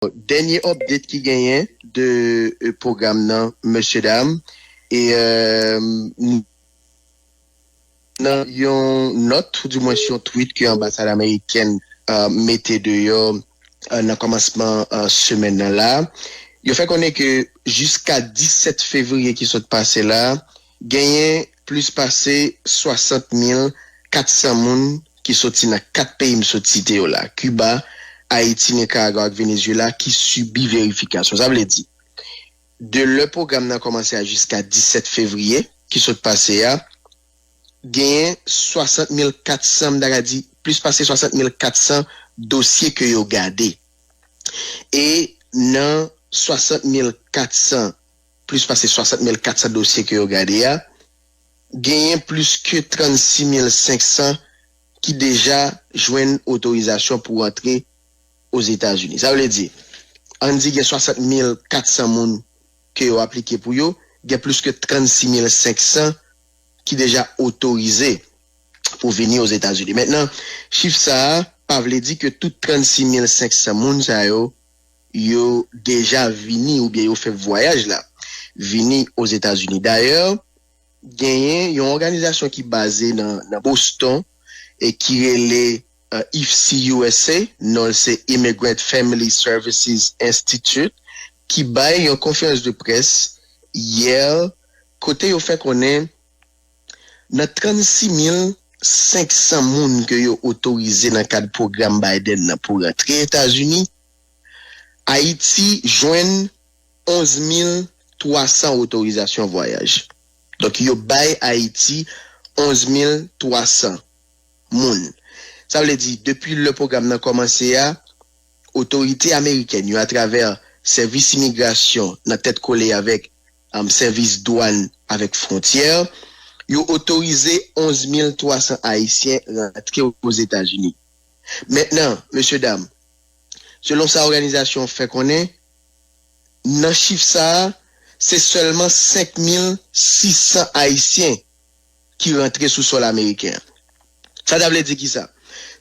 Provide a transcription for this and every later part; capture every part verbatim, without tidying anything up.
Dènye update ki genyen de euh, pwogram nan, mesye dam, e euh, n- nan yon nòt, ou dimwens yon tweet ke anbasad amerikèn euh, mete deyò euh, nan kòmansman euh, semèn nan la, yo fè konnen ke jiska disèt fevriye ki sot pase la, genyen plis pase swasant mil kat san moun ki soti nan kat peyi m sot site yo la, Kiba, Ayiti, Nikaragwa ak Venezyela, ki sibi verifikasyon. Sa vle di, de lè pwogram nan kòmanse a jiska disèt fevriye ki sot pase a, genyen swasant mil kat san, m ta ka di plis pase swasant mil kat san dosye ke yo gade. E nan swasant mil kat san, plis pase swasant mil kat san dosye ke yo gade a, genyen plis ke trannsis mil senk san ki deja jwenn otorizasyon pou rantre Ozetazini. Sa vle di, ann di gen swasant mil kat san moun ke yo aplike pou yo, gen plis ke trannsis mil senk san ki deja otorize pou vini Ozetazini. Mentnan, chif sa a pa vle di ke tout trannsis mil senk san moun sa yo, yo deja vini oubyen yo fè vwayaj la, vini Ozetazini. Dayè, genyen yon òganizasyon ki baze nan, nan Boston e ki rele uh, IFSI U S A, non l se Immigrant Family Services Institute, ki bay yon konferans de près yè, kote yo fè konnen nan trannsis mil senk san moun ke yo otorize nan kad pwogram Biden nan pou rantre Etazini, Ayiti jwenn onz mil twa san otorizasyon vwayaj. Donk, yo bay Ayiti onz mil twa san moun. Sa vle di, depi lè pwogram nan kòmanse a, otorite amerikèn yo, atravè sèvis imigrasyon nan tèt kole avèk um, sèvis dwàn avèk fwontyè, yo otorize onz mil twa san Ayisyen rantre Ozetazini. Mentnan, mesye dam, selon sa òganizasyon fè konnen, nan chif sa a, se sèlman senk mil sis san Ayisyen ki rantre sou sòl ameriken an. Sa ta vle di ki sa?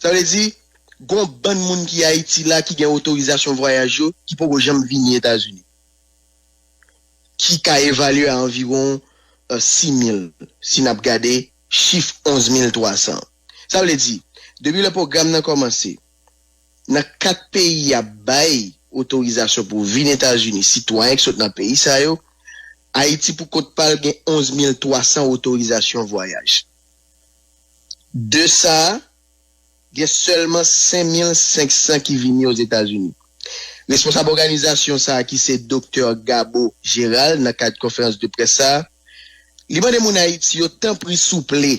Sa vle di, gon bann moun ki Ayiti la ki gen otorizasyon vwayaj yo ki poko janm vini Etazini, ki ka evalye a anviwon euh, sis mil, si n ap gade chif onz mil twa san. Sa vle di, depi lè pwogram nan kòmanse, nan kat peyi y ap bay otorizasyon pou vin Etazini, sitwayen ki sot nan peyi sa yo, Ayiti pou kont pa l gen onz mil twa san otorizasyon vwayaj. De sa, gen sèlman senk mil senk san ki vini Ozetazini. Responsab òganizasyon sa a ki se Doktè Gabo Gérald nan kad konferans de près sa a, li mande moun Ayiti yo tanpri souple,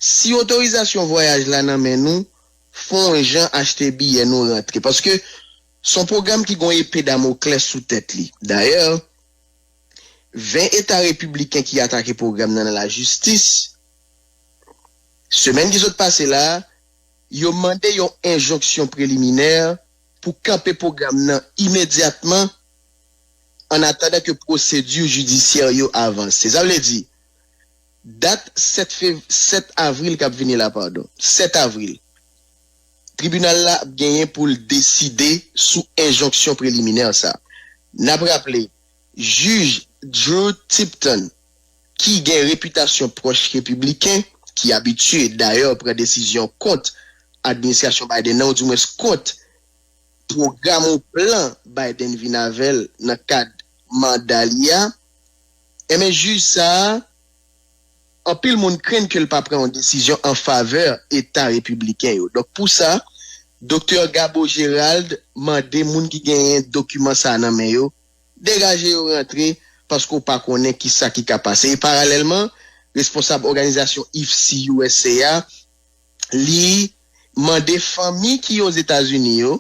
si otorizasyon vwayaj la nan men nou, fè yon jan achte biyè nou rantre. Paske se yon pwogram ki gen yon epe Damoklès sou tèt li. Dayè, ven eta repibliken ki atake pwogram nan nan lajistis. Semèn ki sot pase la a, yo mande yon enjonksyon preliminè pou kanpe pwogram nan imedyatman, an atandan ke pwosedi jidisyè yo avanse. Sa vle di, dat sèt fev, sèt avril k ap vini la, padon, sèt avril, tribinal la ap genyen pou l deside sou enjonksyon preliminè sa. N ap raple, jij Drew Tipton, ki gen repitasyon pwòch repibliken, ki abitye dayè pran desizyon kont administrasyon Biden nan, oudimwens kont pwogram ou plan Biden vin avè l nan kad manda li a, enben jij sa a, anpil moun krenn ke l pa pran yon desizyon an favè eta repibliken yo. Donk pou sa, Doktè Gabo Gérald mande moun ki genyen dokiman sa a nan men yo, degaje yo rantre, paske w pa konnen ki sa ki ka pase. E paralèlman, responsab òganizasyon IFSI U S A a, li mande fanmi ki Ozetazini yo,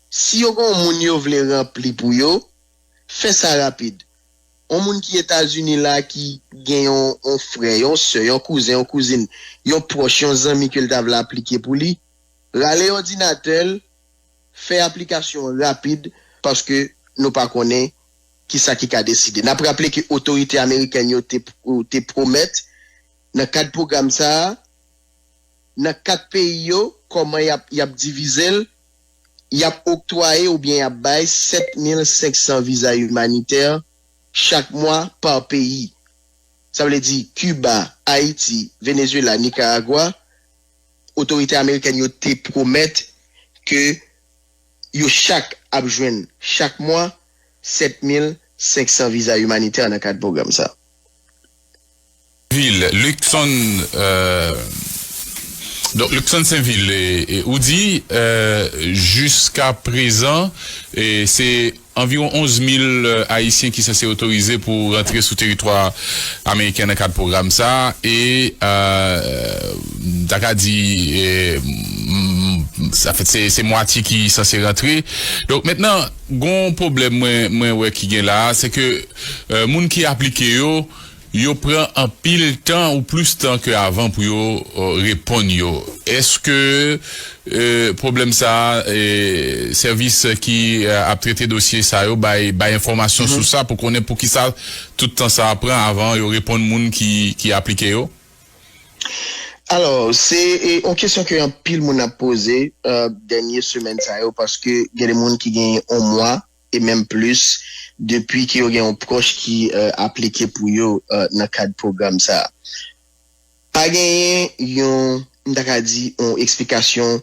si yo gen yon moun yo vle ranpli pou yo, fè sa rapid. Yon moun ki Etazini la ki gen yon, yon frè, yon sè, yon kouzen, yon kouzin, yon pwòch, yon zanmi ke l ta vle aplike pou li, rale òdinatè l, fè aplikasyon rapid, paske nou pa konnen ki sa ki ka deside. N ap raple ke otorite amerikèn yo te, te pwomèt nan kad pwogram sa a, nan kat peyi yo, kòman y ap, y ap divize l, y ap oktwaye oubyen y ap bay sèt mil senk san viza imanitè chak mwa pa peyi. Sa vle di Kiba, Ayiti, Venezuela, Nicaragua, otorite amerikèn yo te pwomèt ke yo chak ap jwenn chak mwa sèt mil senk san viza imanitè nan kad pwogram sa. Vil, Luckson, euh, donk Luckson Sainvil, e, e, ou di, euh, jiska prezan, e, se anviwon onz mil, euh, Ayisyen ki sanse otorize pou rantre sou teritwa ameriken nan kad pwogram sa, e, euh, m ta ka di, e, m, sa fèt se, se mwatye ki sanse rantre. Donk, mentnan, gon pwoblèm mwen, mwen wè ki gen la, se ke, euh, moun ki aplike yo, yo pran anpil tan ou plis tan ke avan pou yo, euh, reponn yo. Èske, euh, pwoblèm sa, euh, sèvis ki, euh, ap trete dosye sa yo bay, bay enfòmasyon sou sa pou konnen poukisa tout tan sa pran avan yo reponn moun ki, ki aplike yo? Alò, se e, yon kesyon ke anpil moun ap poze, euh, dènye semèn sa yo, paske gen de moun ki gen yon mwa e menm plis depi ke yo gen yon pwòch ki, euh, aplike pou yo, euh, nan kad pwogram sa. Pa genyen yon, m ta ka di, yon eksplikasyon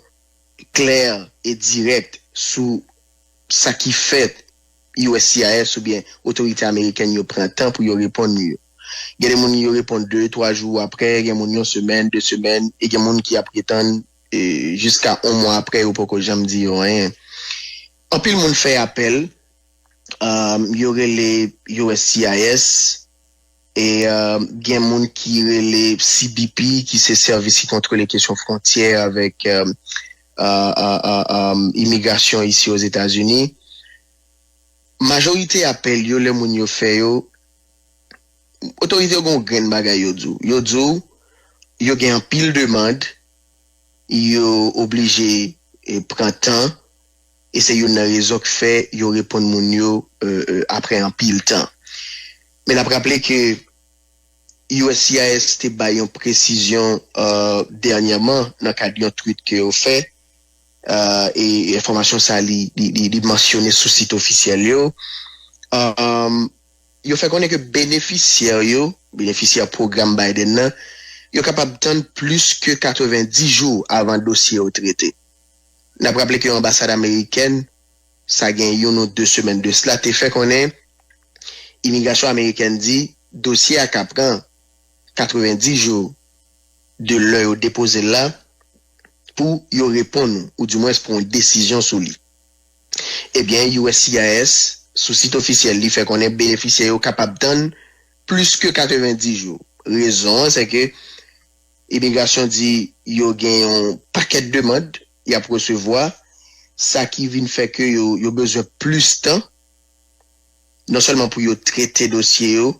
klè e dirèk sou sa ki fè U S C I S oubyen otorite amerikèn yo pran tan pou yo reponn yo. Gen de moun yo reponn de, twa jou apre, gen moun yon semèn, de semèn, e gen moun ki ap ret tann, e, jiska yon mwa apre, yo poko janm di yo anyen. Anpil moun fè apèl, um, yo rele U S C I S, e, um, gen moun ki rele C B P, ki se sèvis ki kontwole kesyon fwontyè avèk, um, uh, uh, uh, um, imigrasyon isi Ozetazini. Majorite apèl yo, lè moun yo fè yo, otorite yo gen yon grenn bagay yo di w. Yo di w, yo gen anpil demann, yo oblije, e, pran tan, e se youn nan rezon k fè yo reponn moun yo, e, e, apre anpil tan. Men n ap raple ke U S C I S te bay yon presizyon, e, dènyèman nan kad yon tweet ke yo fè, e, e enfòmasyon sa li, li, li, li mansyone sou sit ofisyèl yo. E, yo fè konnen ke benefisyè yo, benefisyè pwogram Biden nan, yo kapab tann plis ke katrevenndis jou avan dosye yo trete. N ap raple ke anbasad amerikèn, sa gen youn ou de semèn de sila, te fè konnen imigrasyon amerikèn di dosye a ka pran katrevenndis jou de lè yo depoze l la pou yo reponn ou, oudimwens pou yon desizyon sou li. Ebyen, U S C I S, sou sit ofisyèl li, fè konnen benefisyè yo kapab tann plis ke katrevenndis jou. Rezon an, se ke imigrasyon di yo gen yon pakèt demann y ap resevwa, sa ki vin fè ke yo, yo bezwen plis tan, non sèlman pou yo trete dosye yo,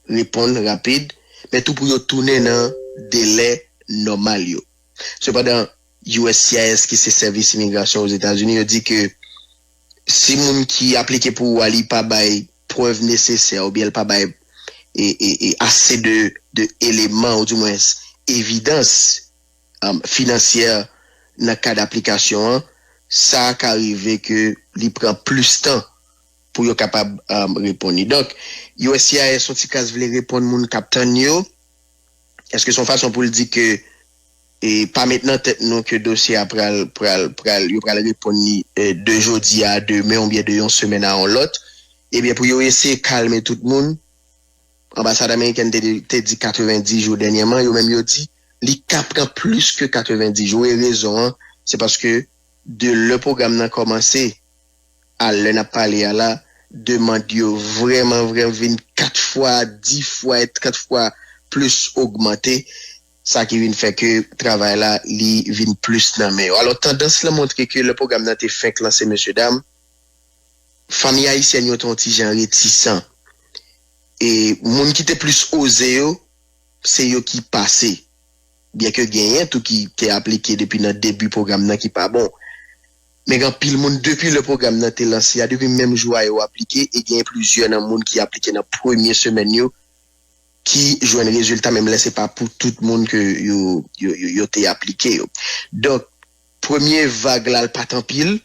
reponn rapid, men tou pou yo tounen nan delè nòmal yo. Sepandan, U S C I S, ki se sèvis imigrasyon Ozetazini, yo di ke si moun ki aplike pou ou a li pa bay prèv nesesè oubyen l pa bay e, e, e ase de, de eleman, oudimwens evidans, um, finansyè nan kad aplikasyon an, sa ka rive ke li pran plis tan pou yo kapab, um, reponn li. Donk, U S C I S yon ti kras vle reponn moun k ap tann yo. Èske se yon fason pou l di ke, e, pa met nan tèt nou ke dosye a pral, pral, pral, yo pral reponn li, e, de jodi a demen oubyen de yon semèn a yon lòt? Ebyen, pou yo eseye kalme tout moun, anbasad amerikèn te, te di katrevenndis jou dènyèman, yo menm yo di li ka pran plis ke katrevenndis jou. E rezon an, se paske de lè pwogram nan kòmanse a lè n ap pale a la, demann yo vrèman, vrèman vin kat fwa, dis fwa, e trant fwa plis ogmante, sa ki vin fè ke travay la, li vin plis nan men yo. Alò, tandans lan montre ke lè pwogram nan te fenk lanse, mesye dam, fanmi ayisyèn yo te yon ti jan retisan. E moun ki te plis oze yo, se yo ki pase. Byenke genyen tou ki te aplike depi nan debi pwogram nan ki pa bon. Men gen anpil moun depi lè pwogram nan te lanse a, depi menm jou a yo aplike, e gen plizyè nan moun ki aplike nan premye semèn yo, ki jwenn rezilta, menm lè se pa pou tout moun ke yo, yo, yo, yo te aplike yo. Donk, premye vag la, l pa t anpil.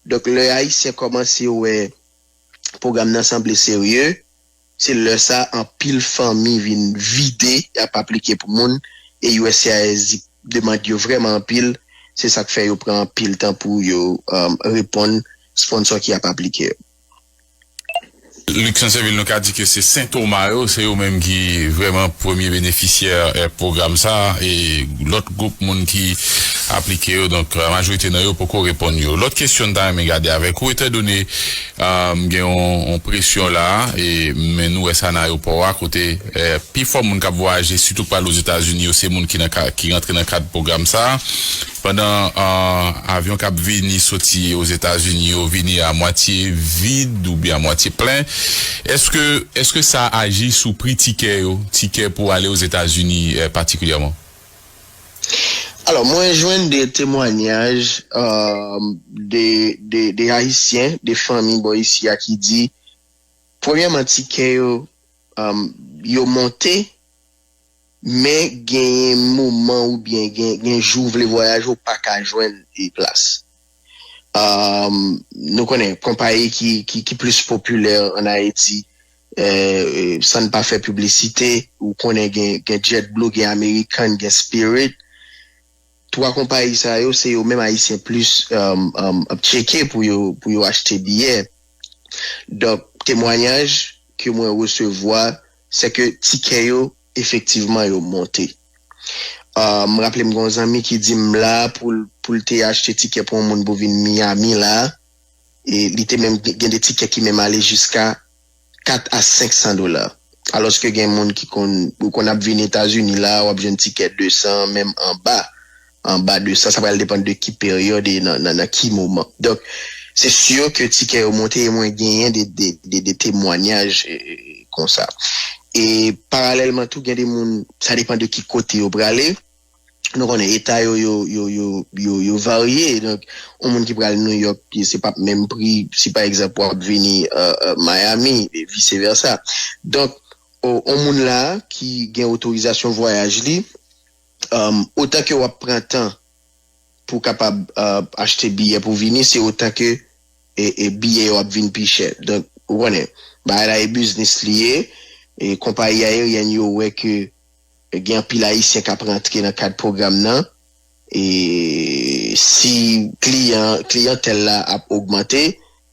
Donk, lè Ayisyen kòmanse wè pwogram nan sanble serye, se lè sa anpil fanmi vin vide, y ap aplike pou moun, e U S C I S di demann yo vrèman anpil, se sa k fè yo pran anpil tan pou yo um, reponn sponsò ki ap aplike yo. Luckson Sainvil, nou ka di ke se Sen Toma yo, se yo menm ki vrèman premye benefisyè eh, pwogram sa, e lòt gwoup moun ki aplike yo, donk majorite nan yo poko reponn yo. Lòt kesyon m ta renmen gade avèk ou, etandone um, gen yon, yon presyon la, e, men nou wè sa nan ayewopò a, kote eh, pifò moun k ap vwayaje, sitou k pral Ozetazini yo, se moun ki, nan, ki rantre nan kad pwogram sa. Pandan uh, avyon k ap vini soti Ozetazini yo vini a mwatye vid oubyen a mwatye plen, èske èske sa aji sou pri tikè yo, tikè pou ale Ozetazini eh, patikilyèman? Alò, mwen jwenn de temwanyaj uh, de, de, de Ayisyen, de fanmi bò isi a ki di, premyèman, tikè yo um, yo monte, men genyen moman oubyen gen, gen jou w vle vwayaje, ou pa ka jwenn e plas. Um, nou konnen konpayi ki, ki, ki plis popilè ann Ayiti, eh, san n pa fè piblisite, ou konnen gen, gen JetBlue, gen American, gen Spirit. Twa konpayi sa yo, se yo menm Ayisyen plis um, um, ap tcheke pou yo, pou yo achte biyè. Donk, temwanyaj ke mwen resevwa, se ke tikè yo, efektivman, yo monte. Uh, m raple m gen yon zanmi ki di m la pou l pou l te achte tikè pou yon moun pou vin Miami la, e li te menm gen de tikè ki menm ale jiska kat a senk san dola. Alòske gen moun ki konn ou konn ap vin Etazini la, w ap jwenn tikè de san, menm anba anba de san, sa pral depann de ki peryòd e nan, nan, nan ki moman. Donk, se si ke tikè yo monte e mwen genyen de, de, de, de temwanyaj eh, konsa. E paralèlman tou, gen de moun, sa depann de ki kote yo prale. Nou konnen eta yo yo yo yo yo yo varye. Donk, yon moun ki pral New York, se p ap menm pri si pa egzanp w ap vini uh, uh, Miami, e vise versa. Donk, yon moun la ki gen otorizasyon vwayaj li, um, otan ke w ap pran tan pou w kapab uh, achte biyè pou vini, se otan ke e, e biyè yo ap vin pi chè. Donk, ou konnen, bagay la e biznis li ye, e konpayi ayeryèn yo wè ke gen anpil Ayisyen k ap rantre nan kad pwogram nan, e si kliyan, kliyantèl la ap ogmante,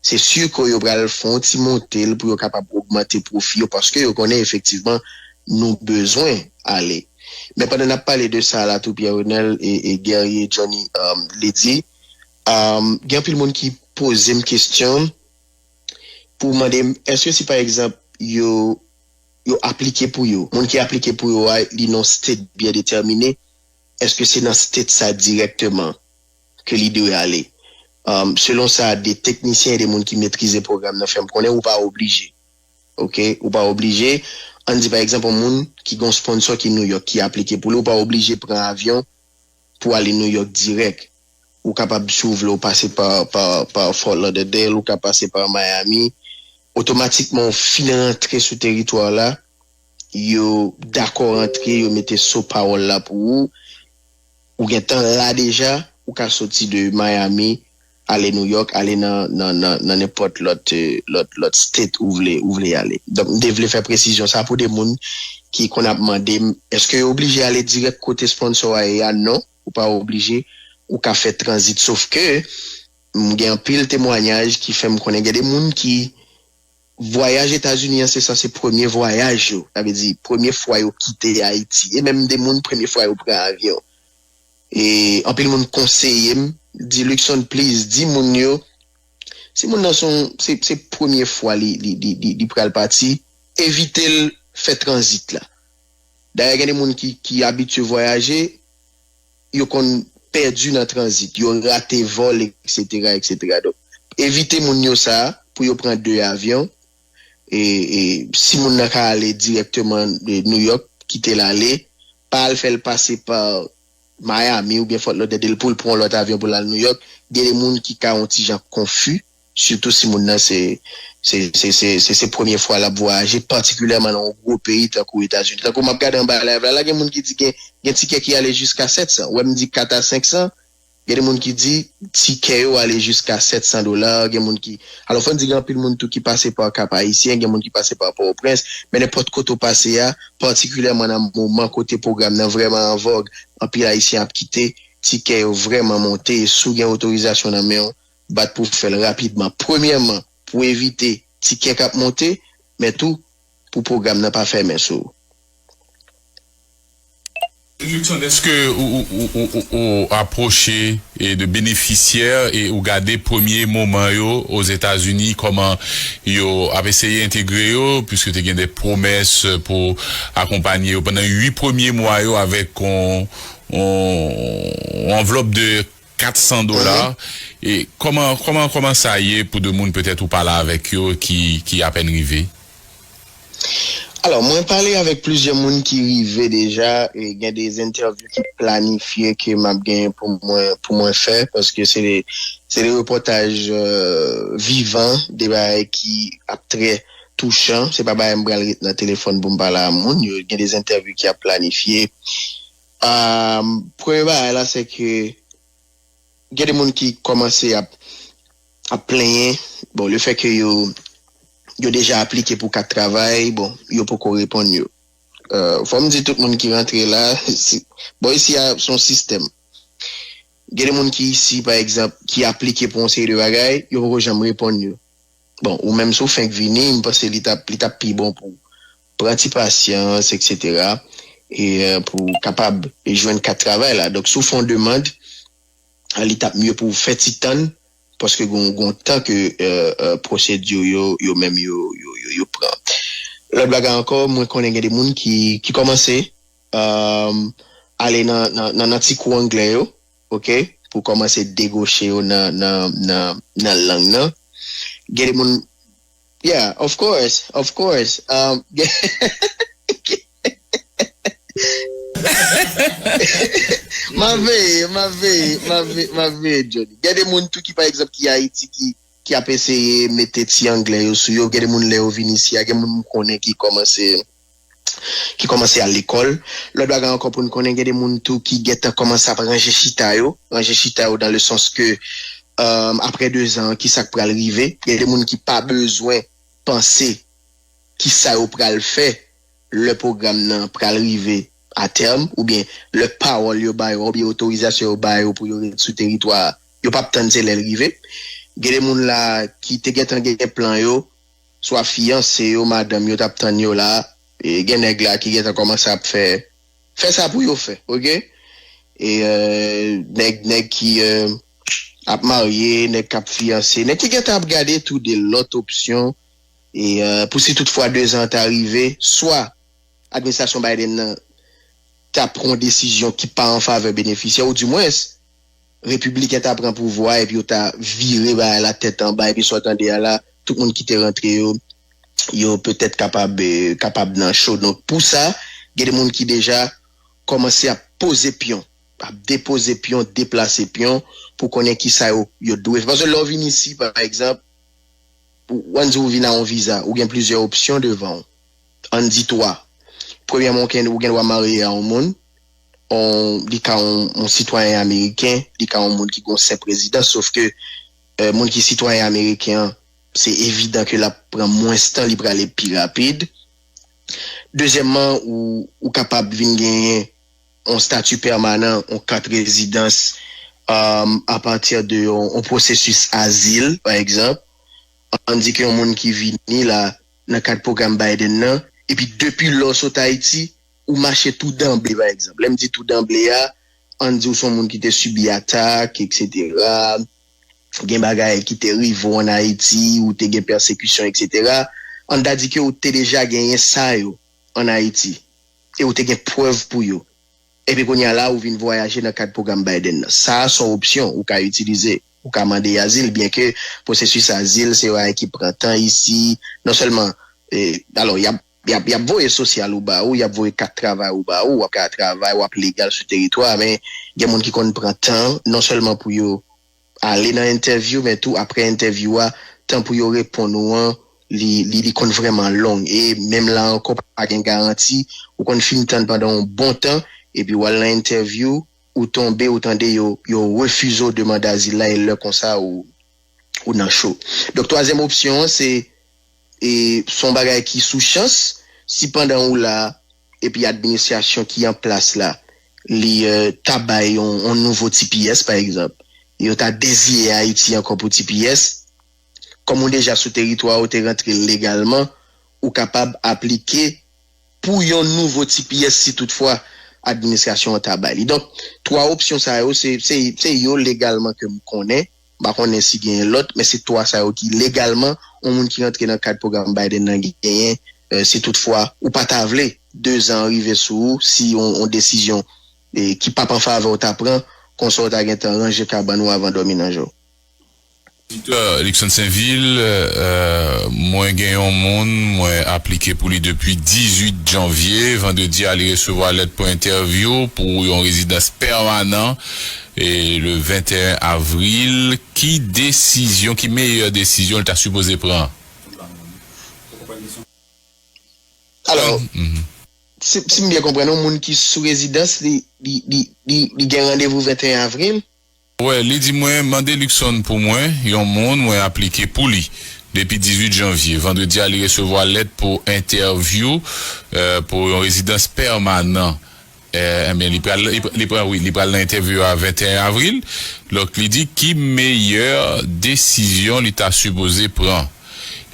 se si ke yo pral fè yon ti monte l pou yo kapab ogmante pwofi yo, paske yo konnen efektivman nou bezwen ale. Men pandan n ap pale de sa la tou, Pierre Renel e, e Guerrier Johnny um, Lady, um, gen anpil moun ki poze m kesyon pou mande m èske si pa egzanp yo yo aplike pou yo, moun ki aplike pou yo a li nan state byen detèmine, èske se nan state sa dirèkteman ke li dwe ale? Um, selon sa de teknisyen e de moun ki metrize pwogram nan fè m konnen, ou pa oblije. Oke, ou pa oblije. Ann di pa egzanp yon moun ki gen yon sponsò ki New York ki aplike pou li, ou pa oblije pran avyon pou ale New York dirèk. Ou kapab, si w vle, w pase pa, pa, pa Fort Lauderdale, ou ka pase pa Miami. Otomatikman, w fin rantre sou teritwa la, yo dakò rantre, yo mete so pawòl la pou ou. Ou gentan la deja, ou ka soti de Miami, ale New York, ale nan, nan, nan, nan nenpòt lòt, eh, lòt, lòt state ou vle, ou vle ale. Donk, m te vle fè presizyon sa pou de moun ki konn ap mande m, èske yo oblije ale dirèk kote sponsò a ye a? Non, ou pa oblije, ou ka fè tranzit. Sof ke, m gen anpil temwanyaj ki fè m konnen gen de moun ki vwayaj Etazini an se sanse premye vwayaj yo. Sa vle di, premye fwa yo kite Ayiti. E menm de moun premye fwa yo pran avyon. E anpil moun konseye m, di Luckson, please, di moun yo, si moun nan se, se, se premye fwa li, li, li, li, li pral pati, evite l fè tranzit la. Dayè, gen de moun ki, ki abitye vwayaje, yo konn pèdi nan tranzit, yo rate vòl, etsetera, etsetera. Donk, evite moun yo sa pou yo pran de avyon. E, e si moun nan ka ale dirèkteman New York, kite l ale, pa al fè l pase pa Miami oubyen Fort Lauderdale pou l pran yon lòt avyon pou l al New York. Gen de moun ki ka yon ti jan konfi, sitou si moun nan se se se se se se premye fwa l ap vwayaje, patikilyèman nan yon gwo peyi tankou Etazini. Tankou m ap gade anba live la, la gen moun ki di gen gen tikè ki ale jiska sèt san. Ou wè m di kat a senk san, Gen de moun ki di tikè yo ale jiska sèt san dola, gen moun ki, alò, fò n di gen anpil moun tou ki pase pa Kap Ayisyen, gen moun ki pase pa Pòtoprens, men nenpòt kote w pase a, patikilyèman nan moman kote pwogram nan vrèman an vòg, anpil Ayisyen ap kite, tikè yo vrèman monte, e si w gen otorizasyon nan men w, bat pou w fè l rapidman. Premyèman, pou w evite tikè k ap monte, men tou pou pwogram nan pa fèmen sou ou. Luckson, èske ou, ou, ou, ou, ou apwoche e de benefisyè e ou gade premye moman yo Ozetazini, kòman yo ap eseye entegre yo, piske te gen de pwomès pou akonpanye yo pandan uit premye mwa yo avèk yon, yon, yon anvlòp de kat san dola. E kòman, kòman, kòman sa ye pou de moun petèt ou pale avèk yo ki, ki apèn rive? Alò, mwen pale avèk plizyè moun ki rive deja, e gen de entèvyou ki planifye ke m ap genyen pou mwen, pou mwen fè, paske se de, se de repòtaj, euh, vivan, de bagay ki ap trè touchan. Se pa bagay m pral ret nan telefòn pou m pale a moun. Yo gen de entèvyou ki ap planifye. Euh, premye bagay la, se ke gen de moun ki kòmanse ap, ap plenyen. Bon, le fè ke yo, yo deja aplike pou kat travay, bon, yo poko reponn yo. Euh, fò m di tout moun ki rantre la, si, bon, isi a se yon sistèm. Gen de moun ki isi, pa egzanp, ki aplike pou yon seri de bagay, yo poko janm reponn yo. Bon, ou menm si w fenk vini, m panse li t ap, li t ap pi bon pou w pran ti pasyans, etsetera, e, euh, pou w kapab jwenn kat travay la. Donk, si w fè yon demann, li t ap mye pou w fè ti tann, paske gon, gon tan ke, euh, euh, pwosedi yo, yo menm yo, yo, yo, yo pran. Lòt bagay ankò, mwen konnen gen de moun ki, ki kòmanse, euh, ale nan, nan, nan, nan ti kou anglè yo, oke, pou kòmanse degoche yo nan, nan, nan, nan lang nan. Gen de moun, yeah, of course, of course. Um, m ap veye, m ap veye, m ap veye, m ap veye, Johnny. Gen de moun tou ki, pa egzanp, ki Ayiti, ki, ki ap eseye mete ti anglè yo sou yo. Gen de moun, lè yo vin isi a, gen moun m konnen ki kòmanse, ki kòmanse al lekòl. Lòt bagay ankò pou n konnen, gen de moun tou ki gentan kòmanse ap ranje chita yo, ranje chita yo dans le sens que, euh, apre dezan, kisa k pral rive? Gen de moun ki pa bezwen panse kisa yo pral fè lè pwogram nan pral rive a tèm, oubyen lè pawòl yo ba yo, oubyen otorizasyon yo ba yo pou yo ret sou teritwa a, yo p ap tann se lè l rive. Gen de moun la ki te gentan gen plan yo, swa fiyanse yo, madanm yo t ap tann yo la, e gen nèg la ki gentan kòmanse ap fè, fè sa pou yo fè, oke? E, euh, nèg, nèg ki, euh, ap marye, nèg k ap fiyanse, nèg ki gentan ap gade tou de lòt opsyon, e, euh, pou si toutfwa dezan ta rive, swa administrasyon Biden nan ta pran yon desizyon ki pa an favè benefisyè, oudimwens, repibliken ta pran pouvwa epi yo ta vire bagay la tèt anba, epi sa w tande a la, tout moun ki te rantre yo, yo petèt kapab, eh, kapab nan cho. Donk, pou sa, gen de moun ki deja kòmanse ap poze pyon, ap depoze pyon, deplase pyon, pou konnen kisa yo, yo dwe fè. Paske lè w vin isi, pa egzanp, ou, ann di w vin a yon viza, ou gen plizyè opsyon devan w. Ann di twa. Premyèman, ou gen, ou gen dwa marye a yon moun, on, li ka yon, yon sitwayen ameriken, li ka yon moun ki gen yon senp rezidans, sof ke, eh, moun ki sitwayen ameriken an, se evidan ke l ap pran mwens tan, li prale pi rapid. Dezyèmman, ou, ou kapab vin genyen yon stati pèmanan, yon kat rezidans, um, apati de yon, yon pwosesis azil, pa egzanp. Ann di ke yon moun ki vini la nan kad pwogram Biden nan, epi depi lè w sot Ayiti, ou mache tou danble, pa egzanp. Lè m di tou danble a, ann di w se yon moun ki te sibi atak, etsetera. Gen bagay ki te rive w ann Ayiti, ou te gen pèsekisyon, etsetera. Ann ta di ke ou te deja genyen sa yo ann Ayiti, e ou te gen prèv pou yo. Epi kounye a la, ou vin vwayaje nan kad pwogram Biden nan. Sa a se yon opsyon ou ka itilize. Ou ka mande azil, byenke pwosesis azil se yon bagay ki pran tan isi. Non sèlman, eh, alò, y ap, y ap, y ap voye sosyal ou ba ou, y ap voye kat travay ou ba ou, w ap ka travay, w ap legal sou teritwa, men gen moun ki konn pran tan, non sèlman pou yo ale nan entèvyou, men tou apre entèvyou a, tan pou yo reponn ou an, li, li, li konn vrèman long. E menm la ankò, pa gen garanti, ou konn fin tann pandan yon bon tan, epi w al nan entèvyou, ou tonbe, ou tande yo, yo refize w demann azil la, e lè konsa ou, ou nan cho. Donk, twazyèm opsyon an, se, e, se yon bagay ki sou chans, si pandan ou la, epi administrasyon ki an plas la, li, e, ta bay yon, yon nouvo T P S, pa egzanp, yo ta deziye Ayiti ankò pou T P S, kòm ou deja sou teritwa, ou te rantre legalman, ou kapab aplike pou yon nouvo T P S si toutfwa administrasyon an ta bay li. Donk, twa opsyon sa yo, se, se, se yo legalman ke m konnen. M pa konnen si genyen lòt, men se twa sa yo ki legalman, yon moun ki rantre nan kad pwogram Biden nan genyen, e, si toutfwa ou pa ta vle dezan rive sou ou, si yon, yon desizyon, e, ki p ap an favè w ta pran, konsa w ta gentan ranje kabann ou avan dòmi nan je w. Dòktè Luckson Sainvil, e, mwen gen yon moun, mwen aplike pou li depi dizuit janvye. Vandredi a, li resevwa lèt pou entèvyou pou yon rezidans pèmanan, e, le venteyen avril. Ki desizyon, ki meyè desizyon li ta sipoze pran? Alò, si, si m byen konprann, yon moun ki sou rezidans, li, li, li, li, li gen randevou venteyen avril? Wè, li di mwen, mande Luckson pou mwen, yon moun, mwen aplike pou li. Depi dizuit janvye, vandredi a, li resevwa lèt pou entèvyou, e, pou yon rezidans pèmanan. E, ebyen, li pral, li, li pral, wi, li pral nan entèvyou a venteyen avril. Donk, li di ki meyè desizyon li ta sipoze pran.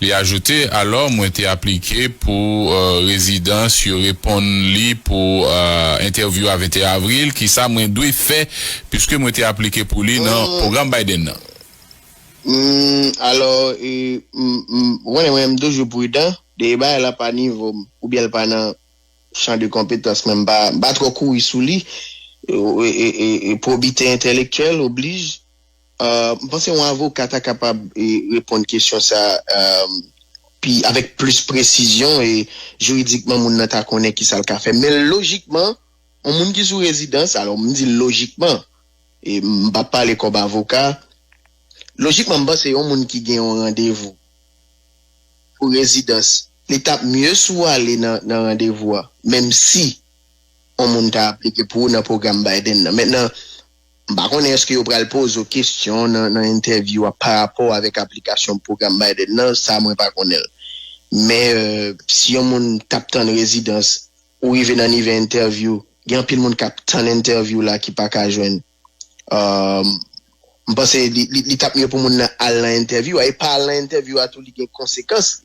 Li ajoute, alò, mwen te aplike pou, e, rezidans, yo reponn li pou, e, entèvyou a venteyen avril, kisa mwen dwe fè, piske mwen te aplike pou li nan pwogram Biden nan? Hmm, alò, e, m, m, w konnen mwen, m toujou pridan, depi bagay la pa nivo m, oubyen l pa nan chan de konpetans mwen, m pa, m pa twò kouri sou li, e, e, e, e, e pwobite entèlektyèl oblij. E, m panse yon avoka ta kapab, e, reponn kesyon sa, e, pi, avèk plis presizyon e jiridikman moun nan ta konnen kisa l ka fè. Men lojikman, yon moun ki sou rezidans, alò m di lojikman, e m p ap pale kòm avoka, lojikman m panse yon moun ki gen yon randevou pou rezidans, li t ap mye si w ale nan, nan randevou a, menm si yon moun ta aplike pou ou nan pwogram Biden nan. Mentnan, m pa konnen èske yo pral poze w kesyon nan, nan entèvyou a pa rapò avèk aplikasyon pwogram Biden nan, sa mwen pa konnen l. Men, e, si yon moun t ap tann rezidans, ou rive nan nivo entèvyou, gen anpil moun k ap tann entèvyou la ki pa ka jwenn. E, m panse li, li, li t ap mye pou moun nan al nan entèvyou a, e pa al nan entèvyou a tou, li gen konsekans.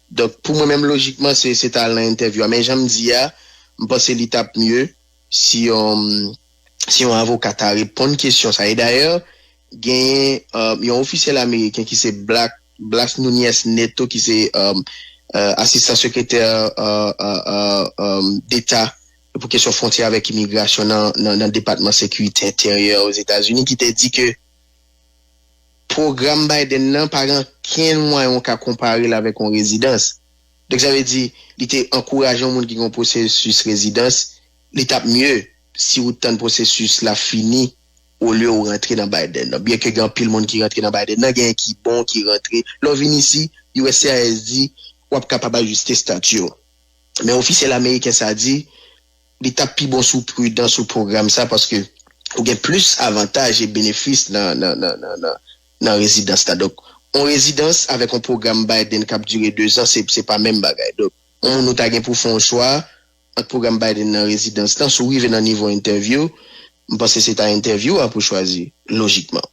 Donk, pou mwen menm, lojikman, se, se ta al nan entèvyou a. Men jan m di a, m panse li t ap mye si yon, si yon avoka ta reponn kesyon sa. E dayè, genyen, e, yon ofisyèl ameriken ki se Black, Blas Nunez Neto, ki se, e, e, asistan sekretè, e, e, e, e, deta pou kesyon fwontyè avèk imigrasyon nan, nan, nan Depatman Sekirite Enteryè Ozetazini, ki te di ke pwogram Biden nan pa gen okenn mwayen ou ka konpare l avèk yon rezidans. Donk, sa vle di, li te ankouraje yon moun ki gen yon pwosesis rezidans, li t ap mye si ou t tann pwosesis la fini olye ou rantre nan Biden nan. Byenke gen anpil moun ki rantre nan Biden nan, genyen ki bon, ki rantre. Lè w vin isi, U S C I S di, w ap kapab ajiste estati w. Men ofisyèl ameriken sa di, li t ap pi bon si w pridan sou pwogram sa, paske ou gen plis avantaj e benefis nan, nan, nan, nan, nan, nan rezidans la. Donk, yon rezidans avèk yon pwogram Biden k ap dire dezan, se, se pa menm bagay. Donk, yon moun ou ta gen pou fè yon chwa ant pwogram Biden nan rezidans lan, si w rive nan nivo entèvyou, m panse se ta entèvyou a pou chwazi, lojikman.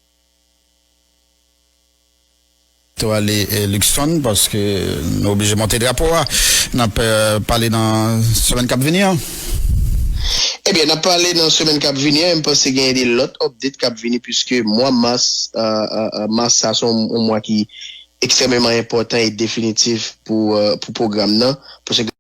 Tou ale, e, Luckson, paske nou oblije monte drapo a. N ap, e, pale nan semèn k ap vini an. Ebyen, n ap pale nan semèn k ap vini an, e m panse genyen de lòt update k ap vini, piske mwa mas, e, e, e, mas sa se yon, yon mwa ki ekstrèmeman enpòtan e definitif pou, e, pou pwogram nan, paske